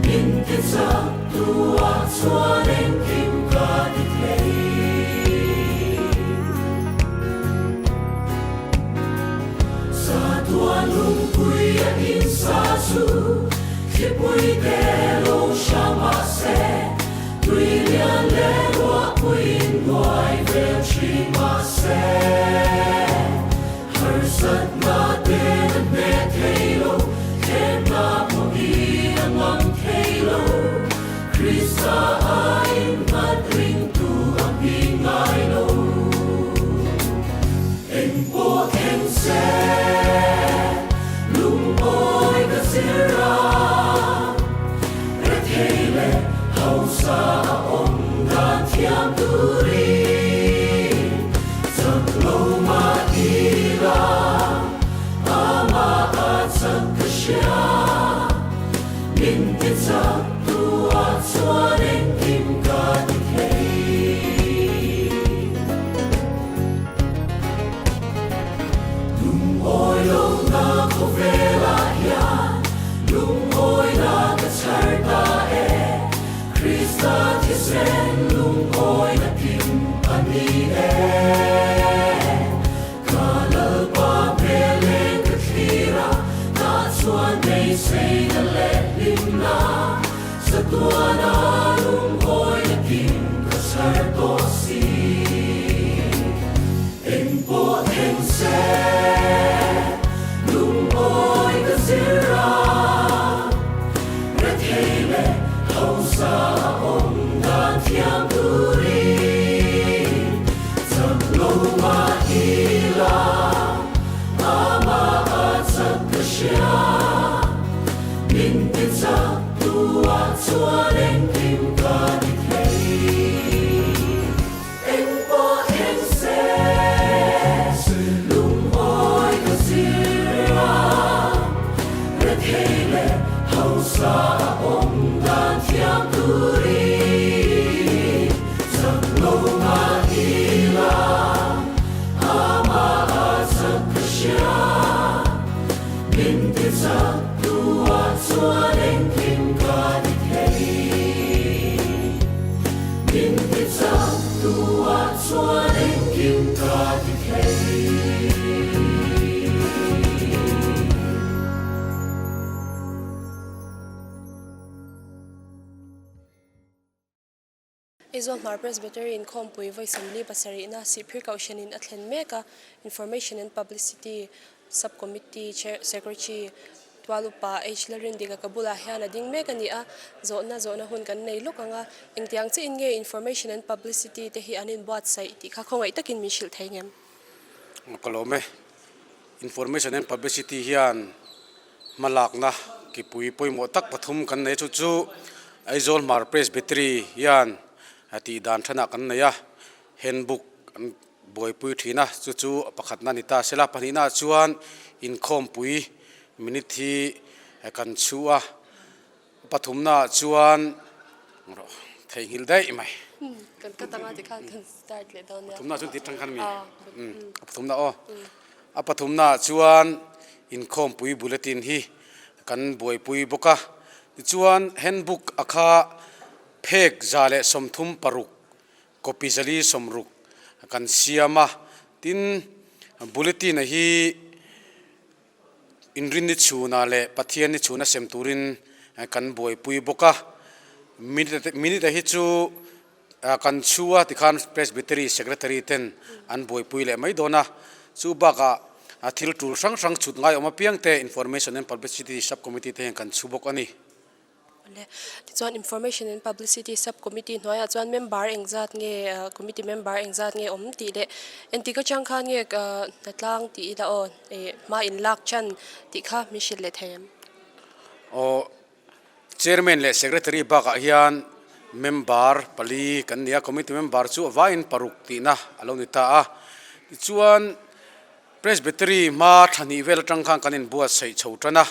min tichaktu a chuan engkim ka ti thei. Sa tuan lungpui a insa chu, thlipui te lo hram a se, tui lian le ruahpuiin nuai vel hrim a se. Harsatna te an hne thei lo, themna pawhin a ngam thei lo, Krista a innghat ringtu a hming ngai lo. Engpawh thleng se, lungawi ka zir a, rethei le hausa a awm dan thiam turin, chak lo ma ila, ama a chak ka hria, min tichaktu a chuan engkim ka ti thei. Lungawi lona khawvelah hian, lungawina ka chhar ta e, Krista thisen lungawina kim a ni e. Ka Lalpa hmel le ka thlir a, tah chuan beiseina le hlimna, sa tuana lungawina kim ka chhar tawh si. Engpawh thleng se, lungawi ka zir a, rethei le hausa a awm dan thiam turin, chak lo ma ila, ama a chak ka hria, min tichaktu a chuan engkim ka ti thei. Engpawh thleng se, lungawi ka zir a, rethei le hausa a awm dan thiam turin, chak lo ma ila, ama a chak ka hria, min tichaktu a chuan engkim ka ti thei. Min tichaktu a chuan engkim ka ti thei. Aizawl Hmar Presbytery inkhawmpui vawisun li pasarihna Sihphir Kohhranin a thlen mek a, Information and Publicity Subcommittee Chair, Secretary Tualupa H Lalrindika ka bulah hian a ding mek a ni a, zawhna, zawhna hun kan nei lawk ang a, engtiang chein nge Information and Publicity te hi an inbuatsaih tih kha khawngaih takin min hrilh thei ngem? Ka lawm e. Information and Publicity hian hmalakna kipui pawimawh tak pathum kan nei chu chu Aizawl Hmar Presbytery hian a tih dan ṭhana kan nei a, handbook an buaipui ṭhin a, chu chu pakhatna ni ta sela, pahnihna chuan inkhawmpui minute hi kan chhu a, pathumna chuan, theinghil daih mai. Hmm, kan cut ang a, tikhan kan start leh dawn nia. Pathumna chuan ti ṭang khan mi. Ah, hmm. A pathumna aw. Hmm. A pathumna chuan inkhawmpui bulletin hi kan buaipui bawk a. Tichuan handbook a kha phek za leh sawmthum paruk, copy zali sawmruk kan siam a. Tin, bulletin a hi Inrinni chhuna leh Pathianni chhuna sem turin, eh, kan buaipui bawk a. Minute, minute hi chu, ah, kan chhu a, tikhan Presbytery Secretary ten an buaipui leh mai dawn a. Chu bakah, ah, thil tul hrang hrang chhut ngai awm apiang te Information and Publicity Subcommittee te hian kan chhu bawk a ni. Le, tichuan Information and Publicity Subcommittee hnuaiah chuan member engzat nge, ah, committee member engzat nge awm tih leh, engtik aṭang khan nge, ah, hna tlang tih ila aw, eh, hma inlak ṭan tih kha min hrilh leh thei em? Aw, Chairman leh Secretary bakah hian member pali kan ni a, committee member chu a vaiin paruk tihna a lo ni ta a. Tichuan, Presbytery hma ṭha hnih vel aṭang khan kan inbuatsaih chho ṭan a.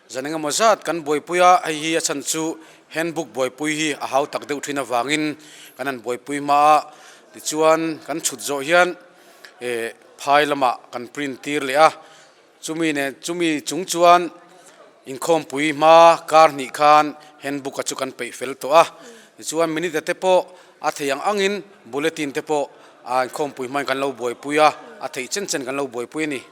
Zan engemaw zat kan buaipui a, hei hi a chhan chu Handbook buoipui hi a hau tak deuh ṭhin avangin kan han buoipui hma a, tichuan kan chhut zawh hian, eh, phai lamah kan print tir leh a. Chumi nen, chumi chung chuan inkhawmpui hma kar hnih khan handbook-a chu kan peih fel tawh a. Tichuan minute-a te pawh a thei ang angin bulletin te pawh a inkhawmpui hmain kan lo buoipui a, a theih chen chen kan lo buoipui a ni.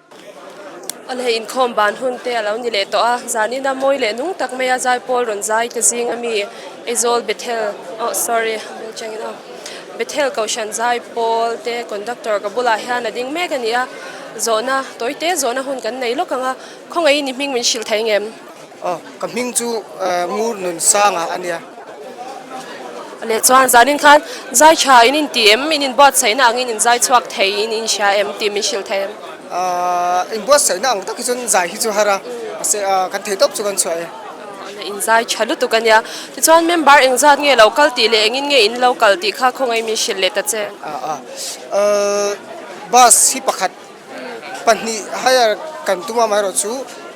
Awle, inkhawm ban hun te a lo ni leh tawh a, zanina mawi leh nung tak maia zai pawl rawn zai te zinga mi Aizawl Bethel, oh, sorry, Bethel Kohhran zai pawl te conductor ka bulah hian a ding mek a ni a, zawhna, tawite zawhna hun kan nei lawk ang a, khawngaih ni hming min hrilh thei ngem? Oh, ka hming chu, eh, Ngurnunsanga a nia. Le chuan zanin khan zai ṭha in inti em, in inbuatsaihna angin in zai chhuak thei in in hria em tih min hrilh thei em? Ah, inbuatsaihna ang tak hi chuan zai hi chu har a, a se, ah, kan thei tawp chu kan chhuah e. Le in zai ṭha lutuk a nia. Tichuan member engzat nge lo kal tih leh engin nge in lo kal tih kha khawngaih min hrilh leh ta che. Ah, ah. Eh, bus hi pakhat, pahnih hire kan tum a, amaherawhchu,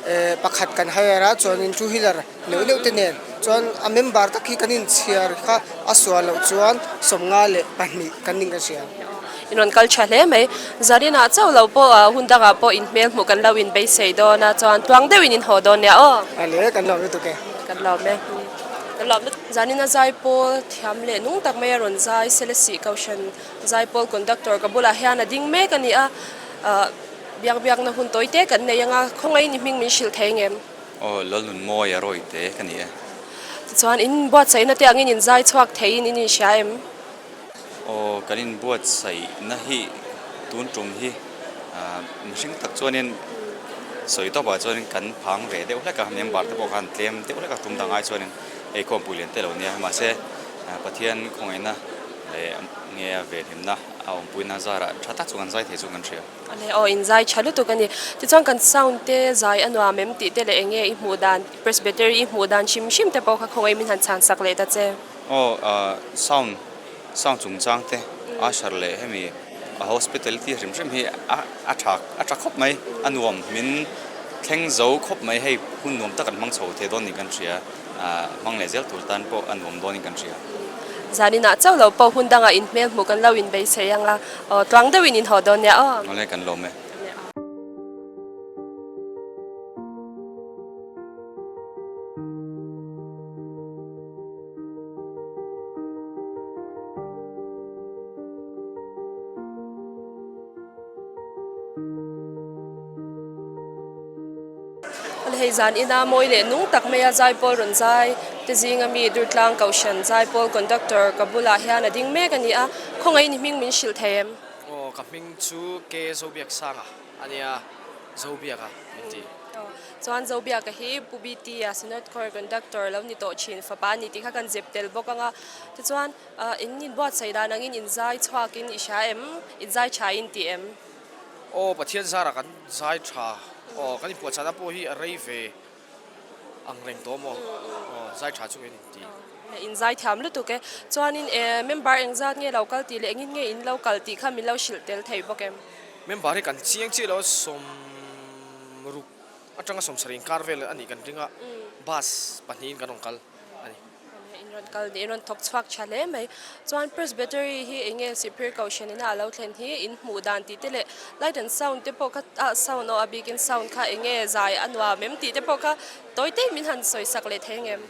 eh, pakhat kan hire a, chuanin two wheeler neuh neuh te nen. Chuan a member tak hi kan inchhiar kha a sual loh chuan sawmnga leh pahnih kan ning kan hria. In rawn kal ṭha hle mai. Zaninah chauh lo pawh, ah, hun dangah pawh in hmel hmuh kan lo inbeisei dawn a, chuan tluang deuhin in haw dawn nia aw. A le, kan lawm lutuk e. Kan lawm e. Kan lawm lutuk. Zanina zai pawl thiam leh nung tak mai a rawn zai, Selesih Kohhran zai pawl conductor ka bulah hian a ding mek a ni a. Ah, biak biakna hun tawite kan nei ang a, khawngaih ni hming min hrilh thei ngem? Aw, Lalnunmawia Rawite ka ni e. Tichuan, in buatsaihna te angin in zai chhuak thei in in hria em? Aw, kan inbuatsaihna hi tun ṭum hi, ah, mihring tak chuanin sawi tawpah chuanin kan phang ve deuh hlek a, member te pawh khan tlem deuh hlek a, tum dang ai chuanin ei khawmpui lian te lo nia. Mahse, ah, Pathian khawngaihna leh nge a venhimna a awmpuina zarah ṭha tak chu kan zai thei chu kan hria. A le, aw, in zai ṭha lutuk a ni. Tichuan, kan sound te zai a nuam em tih te leh eng nge i hmuh dan, Presbytery i hmuh dan hrim hrim te pawh kha khawngaih min han chhan sak leh ta che. Aw, ah, sound, sound chungchang te, usher leh hemi, a hospitality hrim hrim hi a, a ṭha, a ṭha khawp mai, a nuam, min thleng zo khawp mai, hei hun nuam tak an hmang chho thei dawn niin kan hria, ah, hmang leh zel tur tan pawh a nuam dawnin kan hria. Zaninah chauh lo pawh hun dangah in hmel hmuh kan lo inbeisei ang a, aw, tluang deuhin in haw dawn nia aw. Awle, kan lawm e. Hei zanina mawi leh nung tak maia zai pawl rawn zai te zinga mi Durtlang Kohhran zai pawl conductor ka bulah hian a ding mek a ni a, khawngaih ni hming min hrilh thei em? Aw, ka hming chu K Zobiaksanga a nia, Zobiaka min ti. Aw, chuan Zobiaka hi Pu B T a Synod Choir conductor lo ni tawh ṭhin, fapa ni tih kha kan zep tel bawk ang a. Tichuan, ah, in inbuatsaih dan angin in zai chhuakin i hria em? In zai ṭha in ti em? Aw, Pathian zara kan zai ṭha. Aw, kan inpuahchahna pawh hi a rei ve ang reng tawh maw. Aw, zai ṭha chu kan inti. In zai thiam lutuk e. Chuanin, eh, member engzat nge lo kal tih leh engin nge in lo kal tih kha min lo hrilh tel thei bawk em? Member hi kan chiang chiah lo a, sawmruk aṭanga sawmsari inkar vel a nih kan ring a. Bus pahnihin kan rawn kal a ni. In rawn kal ni, in rawn thawk chhuak ṭha hle mai. Chuan Presbytery hi eng nge Sihphir Kohhran ina a lo thlen hi in hmuh dan tih te leh light and sound te pawh kha, ah, sound aw, a bikin sound kha eng nge zai a nuam em tih te pawh kha tawite min han sawi sak leh thei ngem?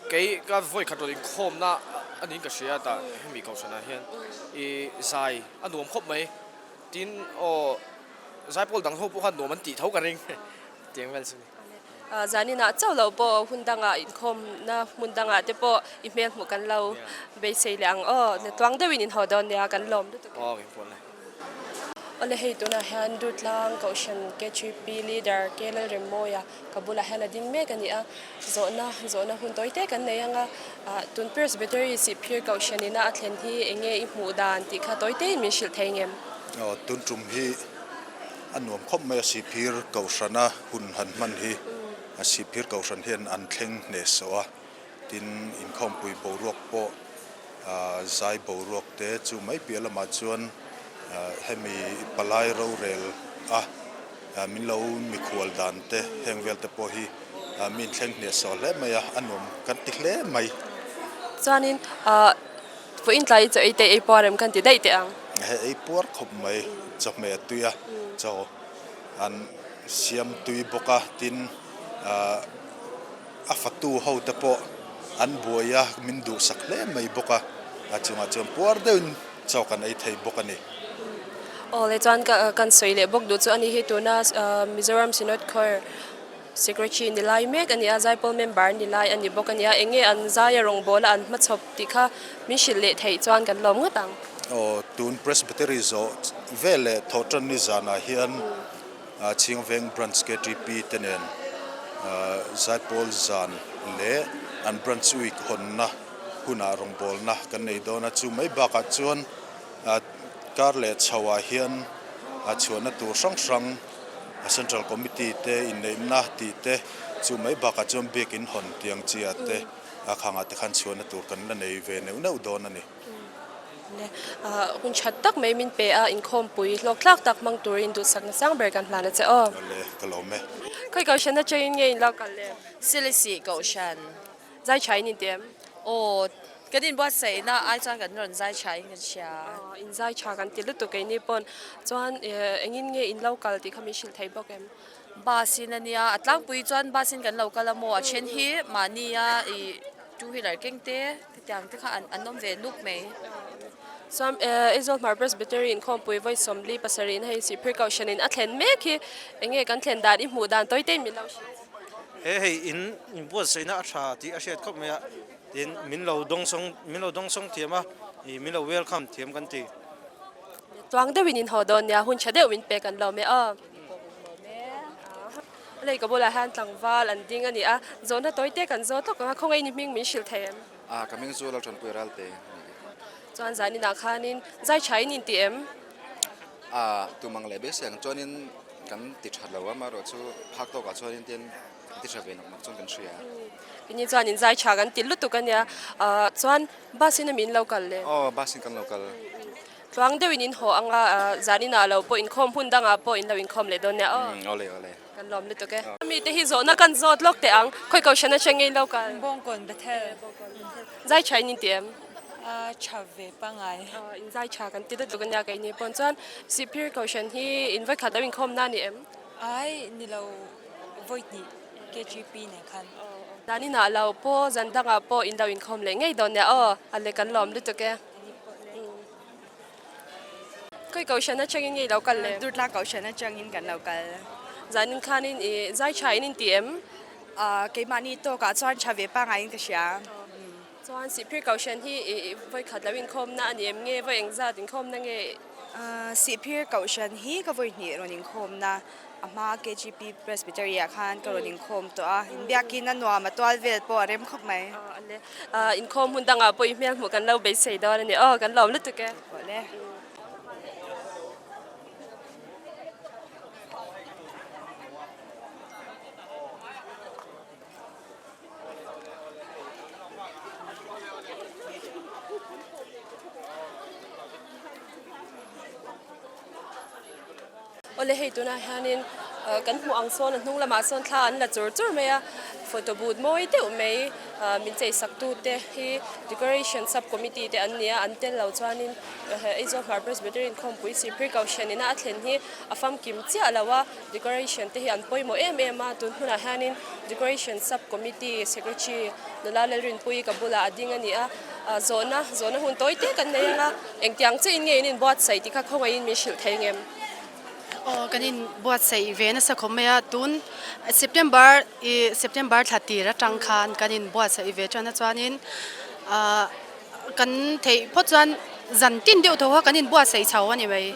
Kei ka vawi khat rawn inkhawmna a niin ka hria ta, hemi Kohhrana hian i zai a nuam khawp mai. Tin, aw, zai pawl dang ho pawh khan nuam an tih tho ka ring. Tiang vel chu ni. Ah, zaninah chauh lo pawh hun dangah inkhawmna hmun dangah te pawh i hmel hmuh kan lo beisei leh ang aw. Tluang deuhin in haw dawn nia, kan lawm lutuk. Aw, kan puan le. Awle, hei tunah hian Durtlang Kohhran K three P leader K Lalremmawia ka bulah hian a ding mek a ni a. Zawhna, zawhna hun tawite kan nei ang a, ah, tun Presbytery Sihphir Kohhran ina a thlen hi eng nge i hmuh dan tih kha tawite min hrilh thei ngem? Aw, tun ṭum hi a nuam khawp mai a, Sihphir Kohhrana hun han hman hi, a Sihphir Kohhran hian an thleng hneh suh a. Tin, inkhawmpui boruak pawh, ah, zai boruak te chu mai piah lamah chuan, ah, hemi palai rorel a, ah, min lo mikhual dan te, heng vel te pawh hi, A, min thleng hnehsaw hle mai a, a nuom kan ti hle mai. Chuanin, a, vawiin tlai chu ei te ei puar em kan ti daih teh ang. He ei puar khawp mai, chawhmeh a tui a, chaw an siam tui bawk a, tin, a, a fatu ho te pawh an buai a, min duhsak hle mai bawk a, a chungah chuan puar deuhin chaw kan ei thei bawk a ni. Aw le, chuan ka, kan sawi leh bawk duh chu a ni hi tuna, a, Mizoram Synod Choir Secretary ni lai mek a ni a, Zaipawl member ni lai a ni bawk a ni a, eng nge an zai a rawngbawl a an hmachhawp tih kha min hrilh leh theih chuan kan lawm ngawt ang. Aw, tun Presbytery zawh vel leh thawhṭan ni zanah hian, a, Chhingveng Branch K T P te nen, a, Zaipawl zan leh an Branch Week hawnna hunah rawngbawlna kan nei dawn a, chu mai bakah chuan, a, kar leh chhoah hian, a, chhuahna tur hrang hrang, a, Central Committee te inneihna tih te, chu mai bakah chuan biak in hawn tiang chi a te, a khangah te khan chhuahna tur kan la nei ve neuh neuh dawn a ni. Le, a, hun ṭha tak mai min pe a, inkhawmpui hlawkthlak tak hmang turin duhsakna sang ber kan hlan a che aw. Le, ka lawm e. Khawi kohhran aṭangin nge in lo kal le? Silisi kohhran. Zai ṭha in inti em? Aw, kan inbuatsaihna ai chuan kan rawn zai ṭha in kan hria. Aw, in zai ṭha kan ti lutuk keini pawn. Chuan, eh, engin nge in lo kal tih kha min hrilh thei bawk em? Bus in a nia, a tlangpui chuan bus in kan lo kal a maw, a ṭhen hi mahni a, i, two wheeler keng te, tiang te kha an, an awm ve nuk mai. Chuan, eh, Aizawl Hmar Presbytery inkhawmpui vawi sawmli pasarihna hei Sihphir Kohhran in a thlen mek hi, eng nge kan thlen dan i hmuh dan tawi te min lo hriat? He hei in, inbuatsaihna a ṭha tih a hriat khawp mai a, tin min lo dawngsawng, min lo dawngsawng thiam a, i, min lo welcome thiam kan ti. Tluang deuhin in haw dawn nia, hun ṭha deuh min pek an lawm e aw. A lei ka bulah hian tlangval an ding a ni a, zawhna tawi te kan zawt lawk ang a, khawngaihna hming min hrilh thei em? A, ka hming chu Lalṭhanpuia Ralte. Chuan zaninah khanin zai ṭha in inti em? A, tumang leh beisei ang chuanin kan ti ṭha lo a, amaherawhchu phak tawkah chuanin tin kan ti ṭha ve nak nak chuan kan hria. Keini chuan in zai ṭha kan ti lutuk a nia. A, chuan bus in a min lo kal le? Aw, bus in kan lo kal. Tluang deuhin in haw ang a, a, zaninah lo pawh inkhawm hun dangah pawh in lo inkhawm leh dawn nia aw. Mm, awle, awle. Kan lawm lutuk e. Aw. Mi te hi zawhna kan zawt lawk teh ang. Khawi kohhran aṭangin lo kal? Bawngkawn Bethel. Zai ṭha in inti em? A, ṭha ve pangai. A, in zai ṭha kan ti lutuk a nia keini pawn. Chuan Sihphir Kohhran hi in vawikhat lo inkhawmna a ni em? Ai, ni lo, vawi hnih K G P nen khan. Zaninah lo pawh, zan dangah pawh in lo inkhawm leh ngei dawn nia aw. A le kan lawm lutuk e. Khawi kohhran aṭangin nge i lo kal le? Durtlang kohhran aṭangin kan lo kal. Zanin khanin i zai ṭha in inti em? A, keimahni tawkah chuan ṭha ve pangaiin ka hria. Chuan Sihphir Kohhran hi i, i vawikhat lo inkhawmna a ni em nge, vawi engzat inkhawmna nge? A, Sihphir Kohhran hi ka vawi hnih rawn inkhawmna. A hma K G P Presbytery-ah khan ka rawn inkhawm tawh a. Inbiakin a nuam a, tual vel pawh a rem khawp mai. A, a le. A, inkhawm hun dangah pawh i hmel hmuh kan lo beisei dawn a ni aw, kan lawm lutuk e. Pawh le. Awle, hei tunah hianin, uh, kan hmuh ang sawn a hnung lamah sawn thla an la chur chur mai a, photo booth mawi deuh mai, uh, min cheisaktute hi decoration sub committee te an nia, an tel lo chuanin, uh, Aizawl Hmar Presbyterian Inkhawmpui Sihphir Kohhran ina a thlen hi a famkim chiah lo a, decoration te hi an pawimawh em em a, tun hmunah hianin decoration sub committee secretary nula Lalrinpuii ka bulah a ding a ni a, a, zawhna, zawhna hun tawi te kan nei ang a, engtiang che in nge in inbuatsaih tih kha khawngaihin min hrilh thei ngem? Aw, kan inbuatsaih ve nasa khawp mai a, tun September, i, September thla tir aṭang khan kan inbuatsaih ve ṭan a chuanin, a, kan theih phawt chuan zan tin deuh tho kha kan inbuatsaih chho a ni mai.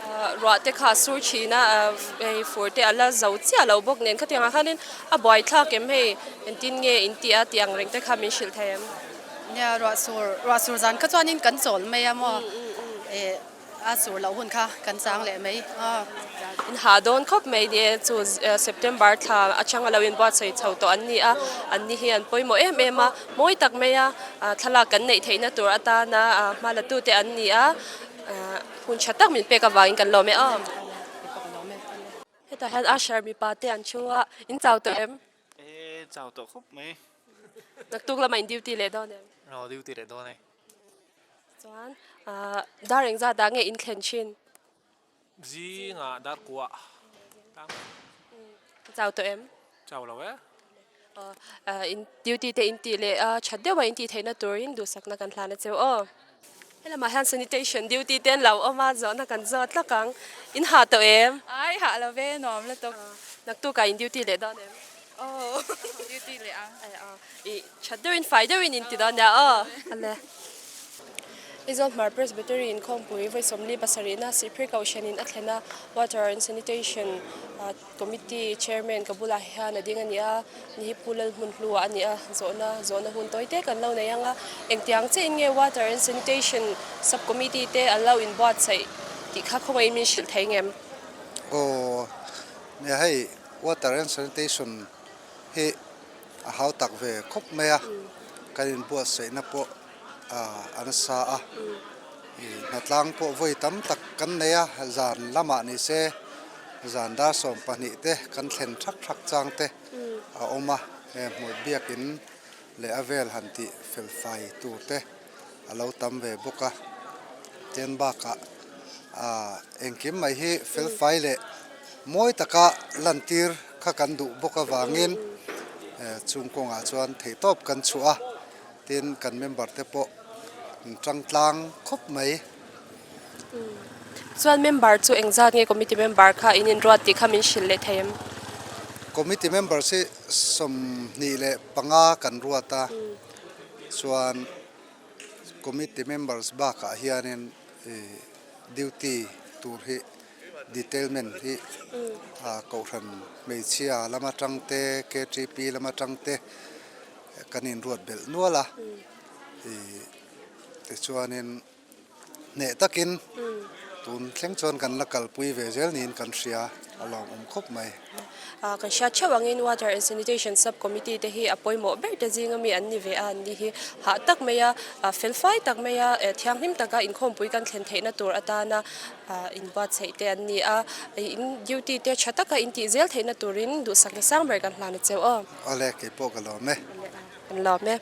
Ah, ruah te kha a sur ṭhin a, ah, hei fur te a la zo chiah lo bawk nen khatiang a khanin a buaithlak em hei, engtin nge in ti a tih ang reng te kha min hrilh thei em? Nia, ruah sur, ruah sur zan kha chuanin kan chawl mai a maw? Mm, mm, mm. Eh, a sur loh hun kha kan chang leh mai. Ah. In hah dawn khawp mai ni e, chu, eh, September thla aṭanga lo inbuatsaih chho tawh an ni a, an ni hi an pawimawh em em a, mawi tak mai a, ah, thlalak kan neih theihna tur atana, ah, hma latute an ni a, ah, hun ṭha tak min pek avangin kan lawm e aw. Hei Tah hian usher mipa te an thu a, in chau tawh em? E, chau tawh khawp mai. Naktuk lama in duty leh dawn em? No, duty leh dawn e. Chuan, ah, dar engzatah nge in thlen ṭhin? Zinga dar kua. Tang. Chau tawh em? Chau lo e. Ah, ah, in duty te in tih leh, ah, ṭhat deuha in tih theihna turin duhsakna kan hlan a che u aw. Helama hian sanitation duty te an lo awm a, zawhna kan zawt hlak ang. In hah tawh em? Ai, hah lo ve, nuam lutuk. Ah, naktukah in duty leh dawn em? Oh, duty leh ang. Ai, ah, i ṭhat deuhin fai deuhin in ti dawn nia aw. A le. Aizawl Hmar Presbytery inkhawmpui vawi sawmli pasarihna Sihphir Kohhranin a thlen a, Water and Sanitation, ah, Committee Chairman ka bulah hian a ding a ni a, ni hi Pu Lalhmunhlua a ni a, zawhna, zawhna hun tawi te kan lo nei ang a, engtiang chein nge Water and Sanitation Subcommittee te an lo inbuatsaih tih kha khawngaihin min hrilh thei ngem? Aw, ni hei, Water and Sanitation hi a hau tak ve khawp mai a, kan inbuatsaihna pawh, a, a nasa a. I, hnatlang pawh vawi tam tak kan nei a, zan lamah ni se, zan dar sawm pahnih te kan thlen thak thak chang te a awm a, e, hmuh biakin leh a vel han tih felfai tur te a lo tam ve bawk a. Tin bakah, a, engkim mai hi felfai leh mawi taka lantir kha kan duh bawk avangin, e, chung kawngah chuan theihtawp kan chhuah a. Tin kan member te pawh an ṭangtlang khawp mai. Chuan member chu engzat nge committee member kha in inruat tih kha min hrilh leh thei em? Committee members hi sawmhnih leh panga kan ruat a. Chuan committee members bakah hianin, eh, duty tur hi, detailment hi, ah, kohhran hmeichhia lam aṭang te, K T P lam aṭang te kan inruat belh nual a. Eh, tichuanin, hneh takin tun thleng chuan kan la kalpui ve zel niin kan hria, a lawmawm khawp mai. Ah, kan hriat ṭheuh angin Water and Sanitation Subcommittee te hi a pawimawh ber te zinga mi an ni ve a, an ni hi hah tak mai a, ah, felfai tak mai a, eh, thianghlim taka inkhawmpui kan thlen theihna tur atana, ah, inbuatsaih te an ni a, in duty te ṭha taka in tih zel theihna turin duhsakna sang ber kan hlan a che u aw. Awle, kei pawh ka lawm e. Kan lawm e.